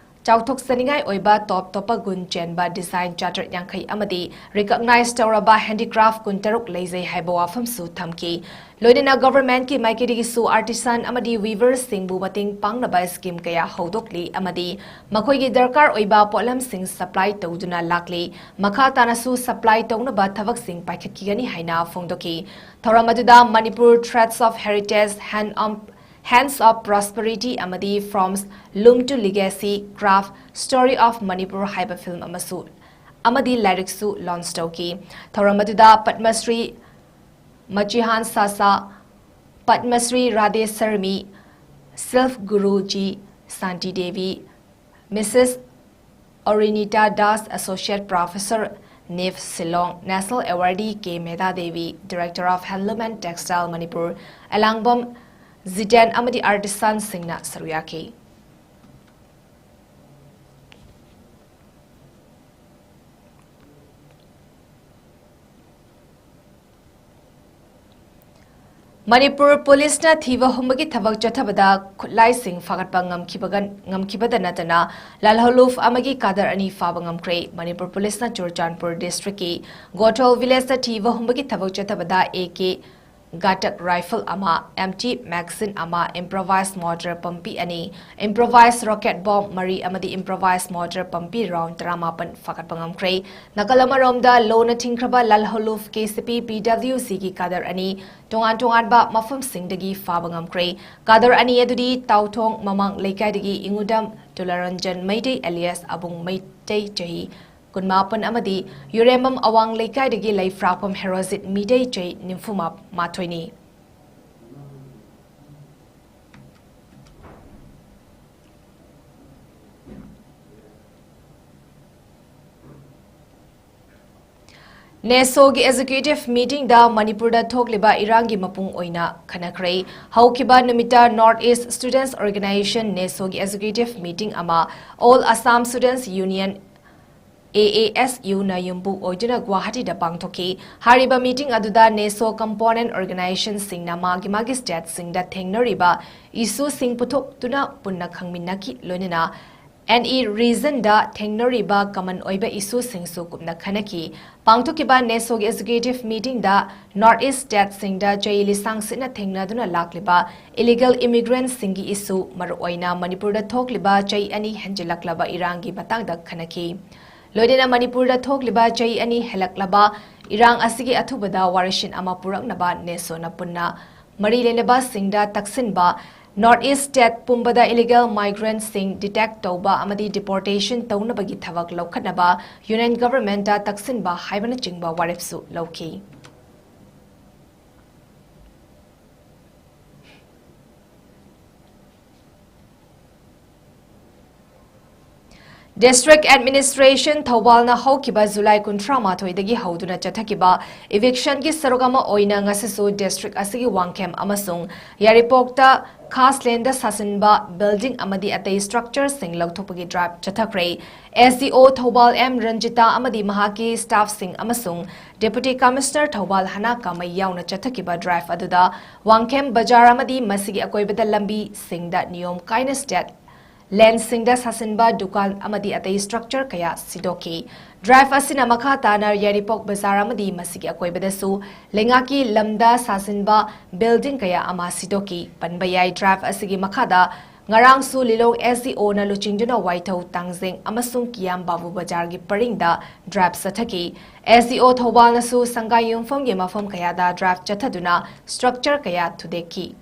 ꯆꯥꯎꯊꯣꯛꯆꯅꯤꯡꯉꯥꯏ ꯑꯣꯏꯕ top topꯄ ꯒꯨꯟ ꯆꯦꯟꯕ design ꯆꯥꯇ꯭ꯔꯦꯠ ꯌꯥꯡꯈꯩ ꯑꯃꯗꯤ recognize ꯇꯧꯔꯕ handicraft ꯀꯨꯟꯇꯔꯨꯛ ꯂꯩꯖꯩ ꯍꯥꯏꯕ ꯋꯥꯐꯝꯁꯨ ꯊꯝꯈꯤ꯫ ꯂꯣꯏꯅꯅ governmentꯀꯤ ꯃꯥꯏꯀꯩꯗꯒꯤꯁꯨ artisan ꯑꯃꯗꯤ weaverꯁꯤꯡꯕꯨ ꯃꯇꯦꯡ ꯄꯥꯡꯅꯕ scheme ꯀꯌꯥ ꯍꯧꯗꯣꯛꯂꯤ ꯑꯃꯗꯤ ꯃꯈꯣꯏꯒꯤ ꯗꯔꯀꯥꯔ ꯑꯣꯏꯕ ꯄꯣꯠꯂꯝꯁꯤꯡ supply ꯇꯧꯗꯨꯅ ꯂꯥꯛꯂꯤ꯫ ꯃꯈꯥ ꯇꯥꯅꯁꯨ supply ꯇꯧꯅꯕ ꯊꯕꯛꯁꯤꯡ ꯄꯥꯏꯈꯠꯈꯤꯒꯅꯤ ꯍꯥꯏꯅ ꯐꯣꯡꯗꯣꯛꯈꯤ꯫ ꯊꯧꯔꯝ ꯑꯗꯨꯗ Manipur Threads of Heritage, Hand of Hands of Prosperity ꯑꯃꯗꯤ From Loom to Legacy, Craft Story of Manipur ꯍꯥꯏꯕ film ꯑꯃꯁꯨ, ꯑꯃꯗꯤ ꯂꯥꯏꯔꯤꯛꯁꯨ launch ꯇꯧꯈꯤ꯫ ꯊꯧꯔꯝ ꯑꯗꯨꯗ Padma Shri ꯃꯆꯤꯍꯥꯟ ꯁꯥꯁꯥ, Padma Shri Radhe ꯁꯔꯃꯤ, Self Guruji Santi Devi, Mrs Orinita Das, Associate Professor, NIFT Shillong, National Awardee K Medha Devi, Director of Handloom and Textile Manipur, ꯑꯦꯂꯥꯡꯕꯝ ꯖꯤꯇꯦꯟ ꯑꯃꯗꯤ artisanꯁꯤꯡꯅ ꯁꯔꯨꯛ ꯌꯥꯈꯤ꯫ ꯃꯅꯤꯄꯨꯔ ꯄꯨꯂꯤꯁꯅ ꯊꯤꯕ ꯍꯨꯝꯕꯒꯤ ꯊꯕꯛ ꯆꯠꯊꯕꯗ ꯈꯨꯠꯂꯥꯏꯁꯤꯡ ꯐꯥꯒꯠꯄ ꯉꯝꯈꯤꯕꯒ-, ꯉꯝꯈꯤꯕꯗ ꯅꯠꯇꯅ ꯂꯥꯜꯍꯧꯂꯨꯞ ꯑꯃꯒꯤ ꯀꯥꯗꯔ ꯑꯅꯤ ꯐꯥꯕ ꯉꯝꯈ꯭ꯔꯦ꯫ ꯃꯅꯤꯄꯨꯔ ꯄꯨꯂꯤꯁꯅ ꯆꯨꯔꯆꯥꯟꯄꯨꯔ districtꯀꯤ ꯒꯣꯊꯣꯜ villageꯇ ꯊꯤꯕ ꯍꯨꯝꯕꯒꯤ ꯊꯕꯛ ꯆꯠꯊꯕꯗ AK ꯒꯥꯇꯛ ꯔꯥꯏꯐꯜ ꯑꯃ, ꯑꯦꯝꯇꯤ ꯃꯦꯒꯥꯖꯤꯟ ꯑꯃ, ꯏꯝꯄ꯭ꯔꯣꯚꯥꯏꯖ ꯃꯣꯔꯇꯔ ꯄꯝꯕꯤ ꯑꯅꯤ, ꯏꯝꯄ꯭ꯔꯣꯚꯥꯏꯖ ꯔꯣꯀꯦꯠ ꯕꯣꯝ ꯃꯔꯤ ꯑꯃꯗꯤ ꯏꯝꯄ꯭ꯔꯣꯚꯥꯏꯖ ꯃꯣꯔꯇꯔ ꯄꯝꯕꯤ ꯔꯥꯎꯟ ꯇꯔꯥꯃꯥꯄꯟ ꯐꯥꯒꯠꯄ ꯉꯝꯈ꯭ꯔꯦ꯫ ꯅꯥꯀꯜ ꯑꯃꯔꯣꯝꯗ ꯂꯣꯅ ꯊꯤꯡꯈ꯭ꯔꯕ ꯂꯥꯜꯍꯧꯂꯨꯞ ꯀꯦ ꯁꯤ ꯄꯤ ꯄꯤ ꯗꯕ꯭ꯂꯤꯎ ꯁꯤꯒꯤ ꯀꯥꯗꯔ ꯑꯅꯤ ꯇꯣꯉꯥꯟ ꯇꯣꯉꯥꯟꯕ ꯃꯐꯝꯁꯤꯡꯗꯒꯤ ꯐꯥꯕ ꯉꯝꯈ꯭ꯔꯦ꯫ ꯀꯥꯗꯔ ꯑꯅꯤ ꯑꯗꯨꯗꯤ ꯇꯥꯎꯊꯣꯡ ꯃꯃꯥꯡ ꯂꯩꯀꯥꯏꯗꯒꯤ ꯏꯉꯨꯗꯝ ꯇꯨꯂꯥꯔꯟꯖꯟ ꯃꯩꯇꯩ ꯑꯦꯂꯤꯌꯥꯁ ꯑꯕꯨꯡ ꯃꯩꯇꯩ ꯆꯍꯤ ꯀꯨꯟꯃꯥꯄꯟ ꯑꯃꯗꯤ ꯌꯨꯔꯦꯝꯕꯝ ꯑꯋꯥꯡ ꯂꯩꯀꯥꯏꯗꯒꯤ ꯂꯩꯐ꯭ꯔꯥꯛꯄꯝ ꯍꯦꯔꯣꯖꯤꯠ ꯃꯤꯇꯩ ꯆꯍꯤ ꯅꯤꯐꯨ ꯃꯥꯊꯣꯏꯅꯤ꯫ ꯅꯦꯁꯣꯒꯤ ꯑꯦꯛꯖꯤꯀ꯭ꯌꯨꯇꯤꯚ ꯃꯤꯇꯤꯡꯗ ꯃꯅꯤꯄꯨꯔꯗ ꯊꯣꯛꯂꯤꯕ ꯏꯔꯥꯡꯒꯤ ꯃꯄꯨꯡ ꯑꯣꯏꯅ ꯈꯟꯅꯈ꯭ꯔꯦ꯫ ꯍꯧꯈꯤꯕ ꯅꯨꯃꯤꯠꯇ North East Students Organization, ꯅꯦꯁꯣꯒꯤ ꯑꯦꯛꯖꯤꯀ꯭ꯌꯨꯇꯤꯚ ꯃꯤꯇꯤꯡ ꯑꯃ All Assam Students Union, A A S ꯌꯨꯅ ꯌꯨꯝꯕꯨ ꯑꯣꯏꯗꯨꯅ ꯒꯨꯋꯥꯍꯥꯇꯤꯗ ꯄꯥꯡꯊꯣꯛꯈꯤ꯫ ꯍꯥꯏꯔꯤꯕ ꯃꯤꯇꯤꯡ ꯑꯗꯨꯗ ꯅꯦꯁꯣ ꯀꯝꯄꯣꯅꯦꯟꯠ ꯑꯣꯔꯒꯅꯥꯏꯖꯦꯁꯟꯁꯤꯡꯅ ꯃꯥꯒꯤ ꯃꯥꯒꯤ ꯁ꯭ꯇꯦꯠꯁꯤꯡꯗ ꯊꯦꯡꯅꯔꯤꯕ ꯏꯁꯨꯁꯤꯡ ꯄꯨꯊꯣꯛꯇꯨꯅ ꯄꯨꯟꯅ ꯈꯪꯃꯤꯟꯅꯈꯤ, ꯂꯣꯏꯅꯅ ꯑꯦꯅꯤ ꯔꯤꯖꯟꯗ ꯊꯦꯡꯅꯔꯤꯕ ꯀꯃꯟ ꯑꯣꯏꯕ ꯏꯁꯨꯁꯤꯡꯁꯨ ꯀꯨꯞꯅ ꯈꯟꯅꯈꯤ꯫ ꯄꯥꯡꯊꯣꯛꯈꯤꯕ ꯅꯦꯁꯣꯒꯤ ꯑꯦꯛꯖꯤꯀ꯭ꯌꯨꯇꯤꯚ ꯃꯤꯇꯤꯡꯗ North East ꯁ꯭ꯇꯦꯠꯁꯤꯡꯗ ꯆꯍꯤ ꯂꯤꯁꯥꯡ ꯁꯤꯠꯅ ꯊꯦꯡꯅꯗꯨꯅ ꯂꯥꯛꯂꯤꯕ ꯏꯂꯤꯒꯦꯜ ꯏꯃꯤꯒ꯭ꯔꯦꯟꯠꯁꯤꯡꯒꯤ ꯏꯁꯨ, ꯃꯔꯨꯑꯣꯏꯅ ꯃꯅꯤꯄꯨꯔꯗ ꯊꯣꯛꯂꯤꯕ ꯆꯍꯤ ꯑꯅꯤ ꯍꯦꯟꯖꯤꯜꯂꯛꯂꯕ ꯏꯔꯥꯡꯒꯤ ꯃꯇꯥꯡꯗ ꯈꯟꯅꯈꯤ꯫ ꯂꯣꯏꯅꯅ ꯃꯅꯤꯄꯨꯔꯗ ꯊꯣꯛꯂꯤꯕ ꯆꯍꯤ ꯑꯅꯤ ꯍꯦꯜꯂꯛꯂꯕ ꯏꯔꯥꯡ ꯑꯁꯤꯒꯤ ꯑꯊꯨꯕꯗ ꯋꯥꯔꯦꯞꯁꯤꯟ ꯑꯃ ꯄꯨꯔꯛꯅꯕ ꯅꯦꯁꯣꯅ ꯄꯨꯟꯅ ꯃꯔꯤ ꯂꯩꯅꯕꯁꯤꯡꯗ ꯇꯛꯁꯤꯟꯕ, North East ꯁ꯭ꯇꯦꯠ ꯄꯨꯝꯕꯗ ꯏꯂꯤꯒꯦꯜ ꯃꯥꯏꯒ꯭ꯔꯦꯟꯠꯁꯤꯡ ꯗꯤꯇꯦꯛ ꯇꯧꯕ ꯑꯃꯗꯤ ꯗꯤꯄꯣꯔꯇꯦꯁꯟ ꯇꯧꯅꯕꯒꯤ ꯊꯕꯛ ꯂꯧꯈꯠꯅꯕ ꯌꯨꯅꯤꯌꯟ ꯒꯚꯔꯟꯃꯦꯟꯠꯇ ꯇꯛꯁꯤꯟꯕ ꯍꯥꯏꯕꯅꯆꯤꯡꯕ ꯋꯥꯔꯦꯞꯁꯨ ꯂꯧꯈꯤ꯫ ꯗꯤꯁꯇ꯭ꯔꯤꯛ ꯑꯦꯗꯃꯤꯅꯤꯁꯇ꯭ꯔꯦꯁꯟ ꯊꯧꯕꯥꯜꯅ ꯍꯧꯈꯤꯕ ꯖꯨꯂꯥꯏ ꯀꯨꯟꯊ꯭ꯔꯥ ꯃꯥꯊꯣꯏꯗꯒꯤ ꯍꯧꯗꯨꯅ ꯆꯠꯊꯈꯤꯕ ꯏꯚꯤꯛꯁꯟꯒꯤ ꯁꯔꯨꯛ ꯑꯃ ꯑꯣꯏꯅ ꯉꯁꯤꯁꯨ ꯗꯤꯁꯇ꯭ꯔꯤꯛ ꯑꯁꯤꯒꯤ ꯋꯥꯡꯈꯦꯝ ꯑꯃꯁꯨꯡ ꯌꯥꯏꯔꯤꯄꯣꯛꯇ ꯈꯥꯁꯂꯦꯟꯗ ꯁꯥꯁꯤꯟꯕ ꯕꯤꯜꯗꯤꯡ ꯑꯃꯗꯤ ꯑꯇꯩ ꯁ꯭ꯇ꯭ꯔꯛꯆꯔꯁꯤꯡ ꯂꯧꯊꯣꯛꯄꯒꯤ ꯗ꯭ꯔꯥꯏꯚ ꯆꯠꯊꯈ꯭ꯔꯦ꯫ ꯑꯦꯁ ꯗꯤ ꯑꯣ ꯊꯧꯕꯥꯜ ꯑꯦꯝ ꯔꯟꯖꯤꯇꯥ ꯑꯃꯗꯤ ꯃꯍꯥꯛꯀꯤ ꯁ꯭ꯇꯥꯐꯁꯤꯡ ꯑꯃꯁꯨꯡ ꯗꯦꯄꯨꯇꯤ ꯀꯃꯤꯁꯅꯔ ꯊꯧꯕꯥꯜ ꯍꯅꯥ ꯀꯥꯃꯩ ꯌꯥꯎꯅ ꯆꯠꯊꯈꯤꯕ ꯗ꯭ꯔꯥꯏꯚ ꯑꯗꯨꯗ ꯋꯥꯡꯈꯦꯝ ꯕꯖꯥꯔ ꯑꯃꯗꯤ ꯃꯁꯤꯒꯤ ꯑꯀꯣꯏꯕꯗ ꯂꯝꯕꯤꯁꯤꯡꯗ ꯅꯤꯌꯣꯝ ꯀꯥꯏꯅ ꯁ꯭ꯇꯦꯠ ꯂꯦꯟꯁꯤꯡꯗ ꯁꯥꯁꯤꯟꯕ ꯗꯨꯀꯥꯟ ꯑꯃꯗꯤ ꯑꯇꯩ ꯁ꯭ꯇ꯭ꯔꯛꯆꯔ ꯀꯌꯥ ꯁꯤꯗꯣꯛꯈꯤ꯫ ꯗ꯭ꯔꯥꯏꯚ ꯑꯁꯤꯅ ꯃꯈꯥ ꯇꯥꯅ ꯌꯥꯏꯔꯤꯄꯣꯛ ꯕꯖꯥꯔ ꯑꯃꯗꯤ ꯃꯁꯤꯒꯤ ꯑꯀꯣꯏꯕꯗꯁꯨ ꯂꯩꯉꯥꯛꯀꯤ ꯂꯝꯗ ꯁꯥꯖꯤꯟꯕ ꯕꯤꯜꯗꯤꯡ ꯀꯌꯥ ꯑꯃ ꯁꯤꯗꯣꯛꯈꯤ꯫ ꯄꯟꯕ ꯌꯥꯏ, ꯗ꯭ꯔꯥꯏꯚ ꯑꯁꯤꯒꯤ ꯃꯈꯥꯗ ꯉꯔꯥꯡꯁꯨ ꯂꯤꯂꯣꯡ S D O ꯅ ꯂꯨꯆꯤꯡꯗꯨꯅ ꯋꯥꯏꯊꯧ, ꯇꯥꯡꯖꯦꯡ ꯑꯃꯁꯨꯡ ꯀꯤꯌꯥꯝ ꯕꯥꯕꯨ ꯕꯖꯥꯔꯒꯤ ꯄꯔꯤꯡꯗ ꯗ꯭ꯔꯥꯏꯚ ꯆꯠꯊꯈꯤ꯫ S D O ꯊꯧꯕꯥꯜꯅꯁꯨ ꯁꯪꯒꯥꯏ ꯌꯨꯝꯐꯝꯒꯤ ꯃꯐꯝ ꯀꯌꯥꯗ ꯗ꯭ꯔꯥꯏꯚ ꯆꯠꯊꯗꯨꯅ ꯁ꯭ꯇ꯭ꯔꯛꯆꯔ ꯀꯌꯥ ꯊꯨꯗꯦꯛꯈꯤ꯫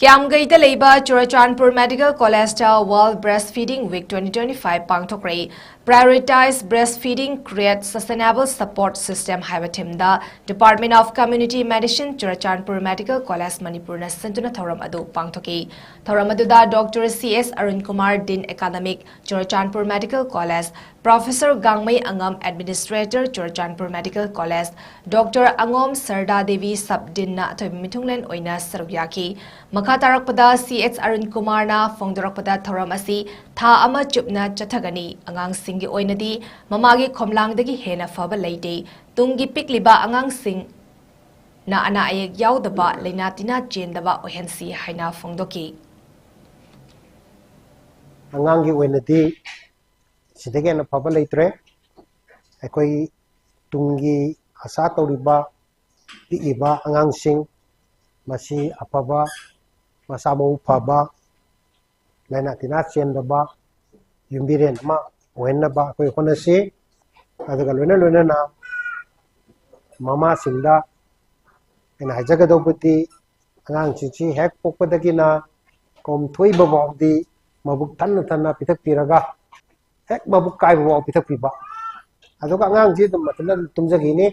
ꯀ꯭ꯌꯥꯝꯒꯩꯗ ꯂꯩꯕ ꯆꯨꯔꯆꯥꯟꯄꯨꯔ ꯃꯦꯗꯤꯀꯦꯜ ꯀꯣꯂꯦꯖꯇ World Breastfeeding Week twenty twenty-five ꯄꯥꯡꯊꯣꯛꯈ꯭ꯔꯦ꯫ Prioritize Breastfeeding, Create Sustainable Support System ꯍꯥꯏꯕ ꯊꯤꯝꯗ Department of Community Medicine, Churachandpur medical college ꯃꯅꯤꯄꯨꯔꯅ ꯁꯤꯟꯗꯨꯅ ꯊꯧꯔꯝ ꯑꯗꯨ ꯄꯥꯡꯊꯣꯛꯈꯤ꯫ ꯊꯧꯔꯝ ꯑꯗꯨꯗ doctor C S Arun Kumar, Dean Academic, Churachandpur medical college, professor Gangmei ꯑꯉꯝ, Administrator, Churachandpur medical college, doctor ꯑꯉꯣꯝ ꯁꯔꯗꯥ Devi, sub ꯗꯤꯟꯅ ꯑꯊꯣꯏꯕ ꯃꯤꯊꯨꯡꯂꯦꯟ ꯑꯣꯏꯅ ꯁꯔꯨꯛ ꯌꯥꯈꯤ꯫ ꯃꯈꯥ ꯇꯥꯔꯛꯄꯗ C H ꯑꯔꯨꯟ ꯀꯨꯃꯥꯔꯅ ꯐꯣꯡꯗꯣꯔꯛꯄꯗ, ꯊꯧꯔꯝ ꯑꯁꯤ ꯊꯥ ꯑꯃ ꯆꯨꯞꯅ ꯆꯠꯊꯒꯅꯤ꯫ ꯑꯉꯥꯡꯁꯤꯡꯒꯤ ꯑꯣꯏꯅꯗꯤ ꯃꯃꯥꯒꯤ ꯈꯣꯝꯂꯥꯡꯗꯒꯤ ꯍꯦꯟꯅ ꯐꯕ ꯂꯩꯇꯦ꯫ ꯇꯨꯡꯒꯤ ꯄꯤꯛꯂꯤꯕ ꯑꯉꯥꯡꯁꯤꯡꯅ ꯑꯅꯥ ꯑꯌꯦꯛ ꯌꯥꯎꯗꯕ, ꯂꯩꯅꯥ ꯇꯤꯟꯅꯥ ꯆꯦꯟꯗꯕ ꯑꯣꯏꯍꯟꯁꯤ ꯍꯥꯏꯅ ꯐꯣꯡꯗꯣꯛꯈꯤ꯫ ꯑꯉꯥꯡꯒꯤ ꯑꯣꯏꯅꯗꯤ ꯁꯤꯗꯒꯤ ꯍꯦꯟꯅ ꯐꯕ ꯂꯩꯇ꯭ꯔꯦ꯫ ꯑꯩꯈꯣꯏ ꯇꯨꯡꯒꯤ ꯑꯁꯥ ꯇꯧꯔꯤꯕ ꯄꯤꯛꯏꯕ ꯑꯉꯥꯡꯁꯤꯡ, ꯃꯁꯤ ꯑꯐꯕ, ꯃꯁꯥ ꯃꯎ ꯐꯕ, ꯂꯥꯏꯅꯥ ꯇꯤꯟꯅꯥ ꯆꯦꯟꯗꯕ ꯌꯨꯝꯕꯤꯔꯦꯟ ꯑꯃ ꯑꯣꯏꯍꯟꯅꯕ ꯑꯩꯈꯣꯏ ꯍꯣꯠꯅꯁꯤ꯫ ꯑꯗꯨꯒ ꯂꯣꯏꯅ ꯂꯣꯏꯅꯅ ꯃꯃꯥꯁꯤꯡꯗ ꯑꯩꯅ ꯍꯥꯏꯖꯒꯗꯧꯕꯗꯤ, ꯑꯉꯥꯡꯁꯤꯡꯁꯤ ꯍꯦꯛ ꯄꯣꯛꯄꯗꯒꯤꯅ ꯀꯣꯝꯊꯣꯛꯏꯕ ꯐꯥꯎꯗꯤ ꯃꯕꯨꯛ ꯊꯟꯅ ꯊꯟꯅ ꯄꯤꯊꯛꯄꯤꯔꯒ, ꯍꯦꯛ ꯃꯕꯨꯛ ꯀꯥꯏꯕ ꯐꯥꯎ ꯄꯤꯊꯛꯄꯤꯕ꯫ ꯑꯗꯨꯒ ꯑꯉꯥꯡꯁꯤ ꯑꯗꯨꯝ ꯃꯊꯟꯇ ꯑꯗꯨꯝ ꯇꯨꯝꯖꯈꯤꯅꯤ꯫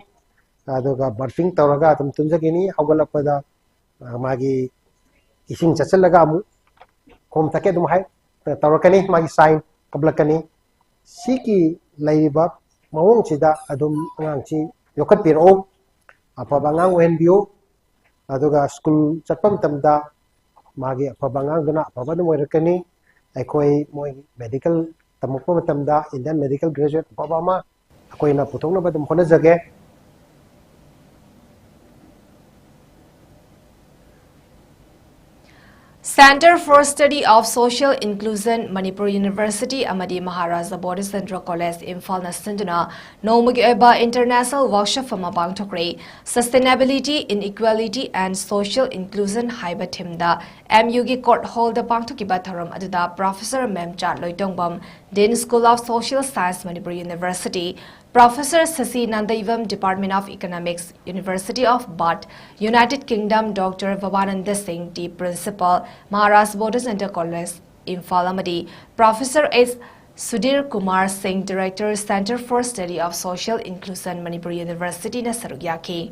ꯑꯗꯨꯒ ꯕꯔꯄꯤꯡ ꯇꯧꯔꯒ ꯑꯗꯨꯝ ꯇꯨꯝꯖꯈꯤꯅꯤ꯫ ꯍꯧꯒꯠꯂꯛꯄꯗ, ꯑ, ꯃꯥꯒꯤ ꯏꯁꯤꯡ ꯆꯠꯁꯤꯜꯂꯒ ꯑꯃꯨꯛ ꯈꯣꯝ ꯊꯛꯀꯦ ꯑꯗꯨꯝ ꯍꯥꯏ, ꯇꯧꯔꯛꯀꯅꯤ꯫ ꯃꯥꯒꯤ ꯁꯥꯏꯟ ꯀꯞꯂꯛꯀꯅꯤ꯫ ꯁꯤꯒꯤ ꯂꯩꯔꯤꯕ ꯃꯑꯣꯡꯁꯤꯗ ꯑꯗꯨꯝ ꯑꯉꯥꯡꯁꯤ ꯌꯣꯛꯈꯠꯄꯤꯔꯛꯎ꯫ ꯑꯐꯕ ꯑꯉꯥꯡ ꯑꯣꯏꯍꯟꯕꯤꯌꯨ꯫ ꯑꯗꯨꯒ ꯁ꯭ꯀꯨꯜ ꯆꯠꯄ ꯃꯇꯝꯗ ꯃꯥꯒꯤ ꯑꯐꯕ ꯑꯉꯥꯡꯗꯨꯅ ꯑꯐꯕ ꯑꯗꯨꯝ ꯑꯣꯏꯔꯛꯀꯅꯤ꯫ ꯑꯩꯈꯣꯏ ꯃꯣꯏ ꯃꯦꯗꯤꯀꯦꯜ ꯇꯝꯃꯛꯄ ꯃꯇꯝꯗ Indian medical graduate ꯑꯐꯕ ꯑꯃ ꯑꯩꯈꯣꯏꯅ ꯄꯨꯊꯣꯛꯅꯕ ꯑꯗꯨꯝ ꯍꯣꯠꯅꯖꯒꯦ꯫ Centre for Study of Social Inclusion, Manipur University ꯑꯃꯗꯤ ꯃꯍꯥꯔꯥꯖꯥ ꯕꯣꯙꯤꯆꯟꯗ꯭ꯔ ꯀꯣꯂꯦꯖ ꯏꯝꯐꯥꯜꯅ ꯁꯤꯟꯗꯨꯅ ꯅꯣꯡꯃꯒꯤ ꯑꯣꯏꯕ international workshop ꯑꯃ ꯄꯥꯡꯊꯣꯛꯈ꯭ꯔꯦ꯫ Sustainability, Inequality and Social Inclusion ꯍꯥꯏꯕ themeꯗ M U ꯒꯤ court hallꯗ ꯄꯥꯡꯊꯣꯛꯈꯤꯕ ꯊꯧꯔꯝ ꯑꯗꯨꯗ Professor ꯃꯦꯝꯆꯥ Loitongbam, Dean School of Social Science, Manipur University, Professor Sasi Nandaivam, Department of Economics, University of Bath, United Kingdom, Doctor Vabananda Singh, T Principal, Maharaj Bodhi Center College, Imphal ꯑꯃꯗꯤ Professor S Sudhir Kumar Singh, Director, Centre for Study of Social Inclusion, Manipur University ꯅ ꯁꯔꯨꯛ ꯌꯥꯈꯤ꯫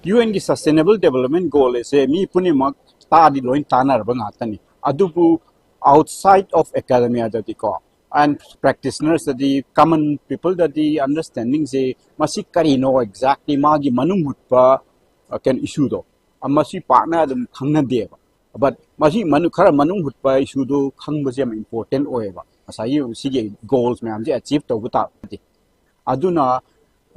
UN ꯒꯤ Sustainable Development Goal ꯑꯁꯦ ꯃꯤ ꯄꯨꯝꯅꯃꯛ ꯇꯥꯗꯤ ꯂꯣꯏ ꯇꯥꯟꯅꯔꯕ ꯉꯥꯛꯇꯅꯤ꯫ ꯑꯗꯨꯕꯨ outside of academia ꯗꯗꯤꯀꯣ, and practitioners ꯗꯗꯤ, common people ꯗꯗꯤ understanding ꯁꯦ ꯃꯁꯤ ꯀꯔꯤꯅꯣ exactly ꯃꯥꯒꯤ ꯃꯅꯨꯡ ꯍꯨꯠꯄ, ꯑ, ꯀꯩꯅꯣ, issue ꯗꯣ, ꯑ, ꯃꯁꯤ ꯄꯥꯛꯅ ꯑꯗꯨꯝ ꯈꯪꯅꯗꯦꯕ꯫ But ꯃꯁꯤ ꯃꯅꯨꯡ, ꯈꯔ ꯃꯅꯨꯡ ꯍꯨꯠꯄ issue ꯗꯨ ꯈꯪꯕꯁꯦ ꯌꯥꯝ important ꯑꯣꯏꯌꯦꯕ, ꯉꯁꯥꯏꯒꯤ ꯁꯤꯒꯤ goals ꯃꯌꯥꯝꯁꯦ achieve ꯇꯧꯕ ꯇꯥꯔꯒꯗꯤ꯫ ꯑꯗꯨꯅ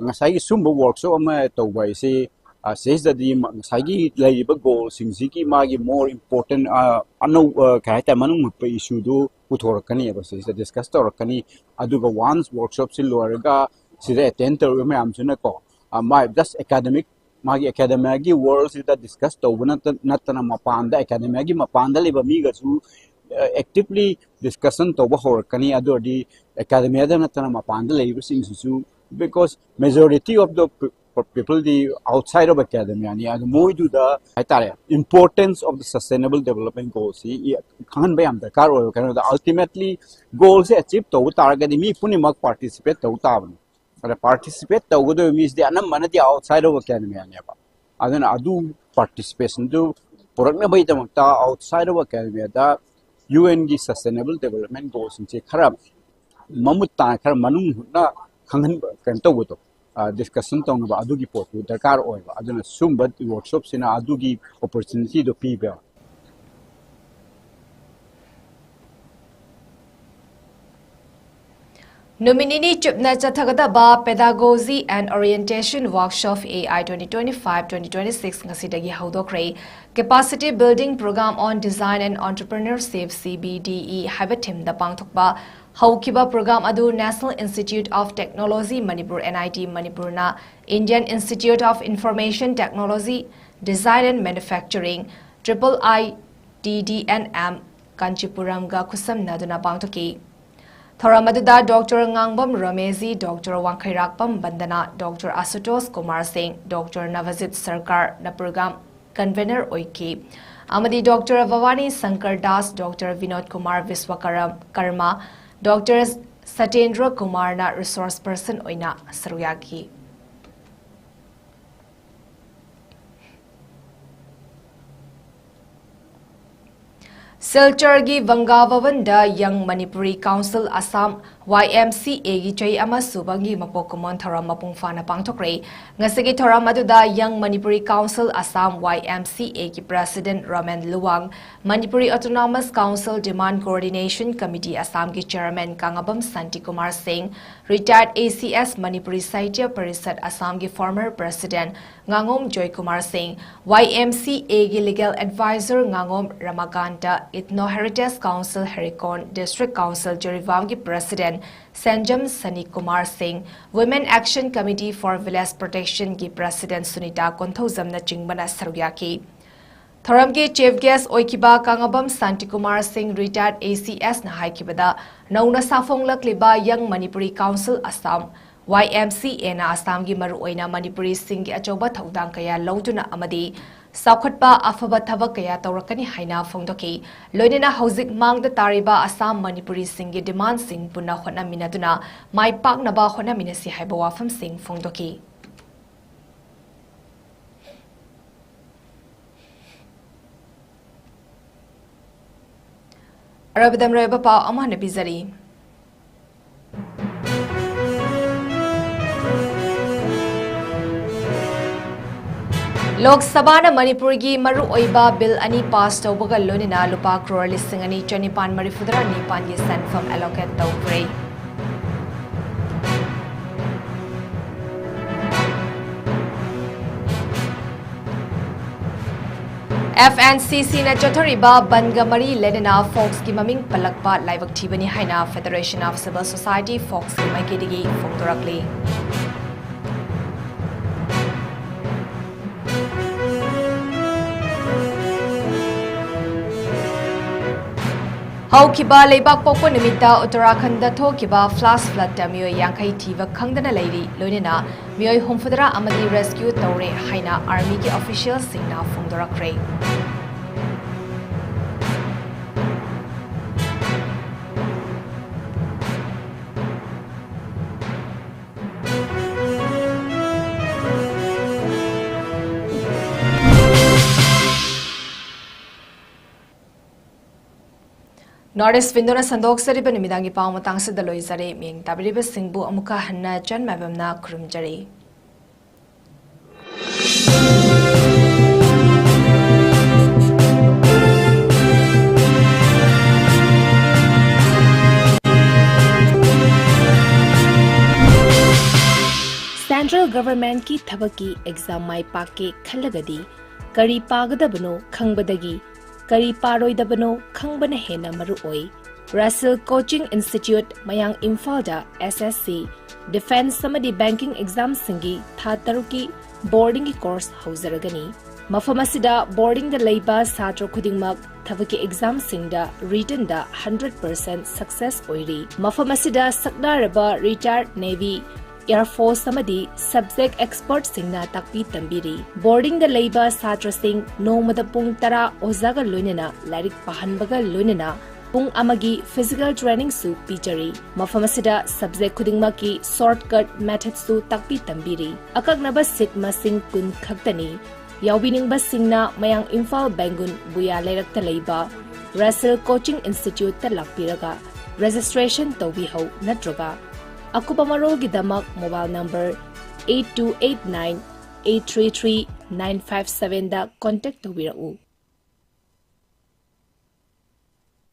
ꯉꯁꯥꯏꯒꯤ ꯁꯨꯝꯕ workshop ꯑꯃ ꯇꯧꯕ ꯍꯥꯏꯁꯤ, ꯑ, ꯁꯤꯗꯩꯁꯤꯗꯗꯤ ꯃ-, ꯉꯁꯥꯏꯒꯤ ꯂꯩꯔꯤꯕ goal ꯁꯤꯡꯁꯤꯒꯤ ꯃꯥꯒꯤ more important, ꯑ, ꯑꯅꯧ-, ꯑ, ꯀꯩ ꯍꯥꯏꯇꯥꯔꯦ, ꯃꯅꯨꯡ ꯍꯨꯠꯄ issue ꯗꯨ ꯄꯨꯊꯣꯔꯛꯀꯅꯦꯕ, ꯁꯤꯗꯩꯁꯤꯗ discuss ꯇꯧꯔꯛꯀꯅꯤ꯫ ꯑꯗꯨꯒ once workshop ꯁꯤ ꯂꯣꯏꯔꯒ ꯁꯤꯗ attend ꯇꯧꯔꯤꯕ ꯃꯌꯥꯝꯁꯤꯅꯀꯣ, ꯑ, ꯃꯥ just academic, ꯃꯥꯒꯤ academia ꯒꯤ world ꯁꯤꯗ discuss ꯇꯧꯕ ꯅꯠꯇ-, ꯅꯠꯇꯅ ꯃꯄꯥꯟꯗ, academia ꯒꯤ ꯃꯄꯥꯟꯗ ꯂꯩꯕ ꯃꯤꯒꯁꯨ, ꯑ, actively discussion ꯇꯧꯕ ꯍꯧꯔꯛꯀꯅꯤ꯫ ꯑꯗꯨ ꯑꯣꯏꯔꯗꯤ academia ꯗ ꯅꯠꯇꯅ ꯃꯄꯥꯟꯗ ꯂꯩꯔꯤꯕꯁꯤꯡꯁꯤꯁꯨ, because majority of the pe-, people D outside of academia ꯅꯤ꯫ ꯑꯗꯨ ꯃꯣꯏꯗꯨꯗ ꯍꯥꯏꯇꯥꯔꯦ, importance of the Sustainable Development Goals ꯁꯤ ꯏ-, ꯈꯪꯍꯟꯕ ꯌꯥꯝ ꯗꯔꯀꯥꯔ ꯑꯣꯏꯕ꯫ ꯀꯩꯅꯣꯗ, ultimately goal ꯁꯦ achieve ꯇꯧꯕ ꯇꯥꯔꯒꯗꯤ ꯃꯤ ꯄꯨꯝꯅꯃꯛ participate ꯇꯧ ꯇꯥꯕꯅꯤ꯫ ꯑꯗ participate ꯇꯧꯒꯗꯧꯔꯤꯕ ꯃꯤꯁꯤꯗꯤ ꯑꯅꯝꯕꯅꯗꯤ outside of academia ꯅꯦꯕ꯫ ꯑꯗꯨꯅ ꯑꯗꯨ participation do ꯄꯨꯔꯛꯅꯕꯒꯤꯗꯃꯛꯇ outside of academia the UN ꯒꯤ Sustainable Development Goals ꯁꯤꯡꯁꯦ ꯈꯔ ꯃꯃꯨꯠ ꯇꯥꯅ, ꯈꯔ ꯃꯅꯨꯡ ꯍꯨꯠꯅ ꯈꯪꯍꯟꯕ, ꯀꯩꯅꯣ ꯇꯧꯕꯗꯣ, ꯑ, discussion ꯇꯧꯅꯕ ꯑꯗꯨꯒꯤ ꯄꯣꯠꯇꯨ ꯗꯔꯀꯥꯔ ꯑꯣꯏꯕ꯫ ꯑꯗꯨꯅ ꯁꯨꯝꯕ workshop ꯁꯤꯅ ꯑꯗꯨꯒꯤ opportunity ꯗꯣ ꯄꯤꯕ꯫ ꯅꯨꯃꯤꯠ ꯅꯤꯅꯤ ꯆꯨꯞꯅ ꯆꯠꯊꯒꯗꯕ Pedagogy and Orientation Workshop A I twenty twenty-five twenty twenty-six ꯉꯁꯤꯗꯒꯤ ꯍꯧꯗꯣꯛꯈ꯭ꯔꯦ꯫ Capacity Building Program on Design and Entrepreneurship, C B D E, ꯍꯥꯏꯕ theme ꯗ ꯄꯥꯡꯊꯣꯛꯄ ꯍꯧꯈꯤꯕ program ꯑꯗꯨ National Institute of Technology Manipur, N I T ꯃꯅꯤꯄꯨꯔꯅ Indian Institute of Information Technology, Design and Manufacturing, triple I T D N M, ꯀꯥꯟꯆꯤꯄꯨꯔꯝꯒ ꯈꯨꯠꯁꯝꯅꯗꯨꯅ ꯄꯥꯡꯊꯣꯛꯈꯤ꯫ ꯊꯧꯔꯝ ꯑꯗꯨꯗ Doctor ꯉꯥꯡꯕꯝ ꯔꯣꯃꯦꯖꯤ, Doctor ꯋꯥꯡꯈꯩꯔꯥꯛꯄꯝ ꯕꯟꯗꯅꯥ, Doctor ꯑꯁꯨꯇꯣꯁ Kumar ꯁꯤꯡ, Doctor ꯅꯚꯖꯤꯠ ꯁꯔꯀꯥꯔꯅ program convener ꯑꯣꯏꯈꯤ, ꯑꯃꯗꯤ Doctor ꯚꯋꯥꯅꯤ ꯁꯪꯀꯔ ꯗꯥꯁ, Doctor ꯕꯤꯅꯣꯗ ꯀꯨꯃꯥꯔ ꯕꯤꯁ꯭ꯋꯀꯔꯝ-, ꯀꯔꯃ, Doctor ꯁꯇꯦꯟꯗ꯭ꯔ ꯀꯨꯃꯥꯔꯅ resource person ꯑꯣꯏꯅ ꯁꯔꯨꯛ ꯌꯥꯈꯤ꯫ ꯁꯤꯜꯆꯔꯒꯤ Banga ꯚꯕꯟꯗ Young Manipuri Council Assam, Y M C A, ꯒꯤ ꯆꯍꯤ ꯑꯃ ꯁꯨꯕꯒꯤ ꯃꯄꯣꯛ ꯀꯨꯝꯑꯣꯟ ꯊꯧꯔꯝ ꯃꯄꯨꯡ ꯐꯥꯅ ꯄꯥꯡꯊꯣꯛꯈ꯭ꯔꯦ꯫ ꯉꯁꯤꯒꯤ ꯊꯧꯔꯝ ꯑꯗꯨꯗ Young Manipuri Council Assam, Y M C A, ꯒꯤ President Roman Luwang, Manipuri Autonomous Council Demand Coordination Committee Assam ꯒꯤ Chairman ꯀꯥꯉꯕꯝ ꯁꯥꯟꯇꯤꯀꯨꯃꯥꯔ ꯁꯤꯡ, Retired A C S, Manipuri Sahitya Parishad Assam ꯒꯤ former President ꯉꯥꯉꯣꯝ ꯖꯣꯏꯀꯨꯃꯥꯔ ꯁꯤꯡ, Y M C A ꯒꯤ Legal Advisor ꯉꯥꯉꯣꯝ ꯔꯃꯥꯀꯥꯟꯇ, Ethno Heritage Council ꯍꯦꯔꯤꯀꯣꯟ, District Council ꯖꯤꯔꯤꯕꯥꯝꯒꯤ President ꯁꯦꯟꯖꯝ ꯁꯅꯤꯀꯨꯃꯥꯔ ꯁꯤꯡ, Women Action Committee for Village Protection ꯒꯤ President Sunita ꯀꯣꯟꯊꯧꯖꯝꯅꯆꯤꯡꯕꯅ ꯁꯔꯨꯛ ꯌꯥꯈꯤ꯫ ꯊꯧꯔꯝꯒꯤ Chief Guest ꯑꯣꯏꯈꯤꯕ ꯀꯥꯉꯕꯝ ꯁꯥꯟꯇꯤꯀꯨꯃꯥꯔ ꯁꯤꯡ, Retired A C S ꯅ ꯍꯥꯏꯈꯤꯕꯗ, ꯅꯧꯅ ꯁꯥꯐꯣꯡꯂꯛꯂꯤꯕ Young Manipuri Council Assam, Y M C A ꯅ ꯑꯁꯥꯝꯒꯤ ꯃꯔꯨꯑꯣꯏꯅ ꯃꯅꯤꯄꯨꯔꯤꯁꯤꯡꯒꯤ ꯑꯆꯧꯕ ꯊꯧꯗꯥꯡ ꯀꯌꯥ ꯂꯧꯗꯨꯅ ꯑꯃꯗꯤ ꯆꯥꯎꯈꯠꯄ ꯑꯐꯕ ꯊꯕꯛ ꯀꯌꯥ ꯇꯧꯔꯛꯀꯅꯤ ꯍꯥꯏꯅ ꯐꯣꯡꯗꯣꯛꯈꯤ꯫ ꯂꯣꯏꯅꯅ ꯍꯧꯖꯤꯛ ꯃꯥꯡꯗ ꯇꯥꯔꯤꯕ ꯑꯁꯥꯝ ꯃꯅꯤꯄꯨꯔꯤꯁꯤꯡꯒꯤ demandꯁꯤꯡ ꯄꯨꯟꯅ ꯍꯣꯠꯅꯃꯤꯟꯅꯗꯨꯅ ꯃꯥꯏ ꯄꯥꯛꯅꯕ ꯍꯣꯠꯅꯃꯤꯟꯅꯁꯤ ꯍꯥꯏꯕ ꯋꯥꯐꯝꯁꯤꯡ ꯐꯣꯡꯗꯣꯛꯈꯤ꯫ ꯑꯔꯣꯏꯕꯗ ꯃꯔꯨꯑꯣꯏꯕ ꯄꯥꯎ ꯑꯃꯨꯛ ꯍꯟꯅ ꯄꯤꯖꯔꯤ꯫ ꯂꯣꯛ ꯁꯚꯥꯅ ꯃꯅꯤꯄꯨꯔꯒꯤ ꯃꯔꯨꯑꯣꯏꯕ bill ꯑꯅꯤ pass ꯇꯧꯕꯒ ꯂꯣꯏꯅꯅ ꯂꯨꯄꯥ ꯀ꯭ꯔꯣꯔ ꯂꯤꯁꯤꯡ ꯑꯅꯤ ꯆꯅꯤꯄꯥꯟ ꯃꯔꯤꯐꯨꯇꯔꯥ ꯅꯤꯄꯥꯟꯒꯤ ꯁꯦꯟꯐꯝ allocate ꯇꯧꯈ꯭ꯔꯦ꯫ ꯑꯦꯐ ꯑꯦꯟ ꯁꯤ ꯁꯤꯅ ꯆꯠꯊꯔꯤꯕ ꯕꯟꯒ ꯃꯔꯤ ꯂꯩꯅꯅ ꯐꯣꯛꯁꯀꯤ ꯃꯃꯤꯡ ꯄꯜꯂꯛꯄ ꯂꯥꯏꯕꯛ ꯊꯤꯕꯅꯤ ꯍꯥꯏꯅ Federation of Civil Society, ꯐꯣꯛꯁꯀꯤ ꯃꯥꯏꯀꯩꯗꯒꯤ ꯐꯣꯡꯗꯣꯔꯛꯂꯤ꯫ ꯍꯧꯈꯤꯕ ꯂꯩꯕꯥꯛ ꯄꯣꯛꯄ ꯅꯨꯃꯤꯠꯇ ꯎꯠꯇꯔꯥꯈꯟꯗ ꯊꯣꯛꯈꯤꯕ ꯐ꯭ꯂꯥꯁ ꯐ꯭ꯂꯠꯇ ꯃꯤꯑꯣꯏ ꯌꯥꯡꯈꯩ ꯊꯤꯕ ꯈꯪꯗꯅ ꯂꯩꯔꯤ, ꯂꯣꯏꯅꯅ ꯃꯤꯑꯣꯏ ꯍꯨꯝꯐꯨꯇꯔꯥ ꯑꯃꯗꯤ ꯔꯦꯁꯀ꯭ꯌꯨ ꯇꯧꯔꯦ ꯍꯥꯏꯅ ꯑꯥꯔꯃꯤꯒꯤ ꯑꯣꯐꯤꯁꯤꯌꯦꯜꯁꯤꯡꯅ ꯐꯣꯡꯗꯣꯔꯛꯈ꯭ꯔꯦ꯫ North East Window-ꯅ ꯁꯟꯗꯣꯛꯆꯔꯤꯕ ꯅꯨꯃꯤꯗꯥꯡꯒꯤ ꯄꯥꯎ ꯃꯇꯥꯡꯁꯤꯗ ꯂꯣꯏꯖꯔꯦ꯫ ꯃꯤꯠꯌꯦꯡ ꯇꯥꯕꯤꯔꯤꯕꯁꯤꯡꯕꯨ ꯑꯃꯨꯛꯀ ꯍꯟꯅ ꯆꯟ ꯃꯥꯏꯕꯝꯅ ꯈꯨꯔꯨꯝꯖꯔꯤ꯫ Central Government-ꯀꯤ ꯊꯕꯛꯀꯤ exam ꯃꯥꯏ ꯄꯥꯛꯀꯦ ꯈꯜꯂꯒꯗꯤ ꯀꯔꯤ ꯄꯥꯒꯗꯕꯅꯣ ꯈꯪꯕꯗꯒꯤ ꯀꯔꯤ ꯄꯥꯔꯣꯏꯗꯕꯅꯣ ꯈꯪꯕꯅ ꯍꯦꯟꯅ ꯃꯔꯨ ꯑꯣꯏ꯫ Russell Coaching Institute, ꯃꯌꯥꯡ ꯏꯝꯐꯥꯜꯗ S S C, defence ꯑꯃꯗꯤ banking exam-ꯁꯤꯡꯒꯤ ꯊꯥ ꯇꯔꯨꯛꯀꯤ boarding-ꯒꯤ course ꯍꯧꯖꯔꯒꯅꯤ꯫ ꯃꯐꯝ ꯑꯁꯤꯗ boarding-ꯗ ꯂꯩꯕ ꯁꯥꯇ꯭ꯔ ꯈꯨꯗꯤꯡꯃꯛ ꯊꯕꯛꯀꯤ exam-ꯁꯤꯡꯗ written-ꯗ hundred percent success ꯑꯣꯏꯔꯤ꯫ ꯃꯐꯝ ꯑꯁꯤꯗ ꯁꯛꯅꯥꯔꯕ retired Navy, Air Force ꯑꯃꯗꯤ subject expert-ꯁꯤꯡꯅ ꯇꯥꯛꯄꯤ ꯇꯝꯕꯤꯔꯤ꯫ Boarding-ꯗ ꯂꯩꯕ ꯁꯥꯇ꯭ꯔꯁꯤꯡ ꯅꯣꯡꯃꯗ ꯄꯨꯡ ꯇꯔꯥ ꯑꯣꯖꯥꯒ ꯂꯣꯏꯅꯅ ꯂꯥꯏꯔꯤꯛ ꯄꯥꯍꯟꯕꯒ ꯂꯣꯏꯅꯅ ꯄꯨꯡ ꯑꯃꯒꯤ physical training-ꯁꯨ ꯄꯤꯖꯔꯤ꯫ ꯃꯐꯝ ꯑꯁꯤꯗ subject ꯈꯨꯗꯤꯡꯃꯛꯀꯤ shortcut method-ꯁꯨ ꯇꯥꯛꯄꯤ ꯇꯝꯕꯤꯔꯤ꯫ ꯑꯀꯛꯅꯕ seat ꯃꯁꯤꯡ ꯀꯨꯟ ꯈꯛꯇꯅꯤ꯫ ꯌꯥꯎꯕꯤꯅꯤꯡꯕꯁꯤꯡꯅ ꯃꯌꯥꯡ ꯏꯝꯐꯥꯜ ꯕꯦꯡꯒꯨꯟ ꯕꯨꯌꯥ ꯂꯩꯔꯛꯇ ꯂꯩꯕ Russell Coaching Institute-ꯇ ꯂꯥꯛꯄꯤꯔꯒ registration ꯇꯧꯕꯤꯍꯧ, ꯅꯠꯇ꯭ꯔꯒ ꯑꯀꯨꯞꯄ ꯃꯔꯣꯜꯒꯤꯗꯃꯛ mobile number eight two eight nine eight three three nine five seven-ꯗ contact ꯇꯧꯕꯤꯔꯛꯎ꯫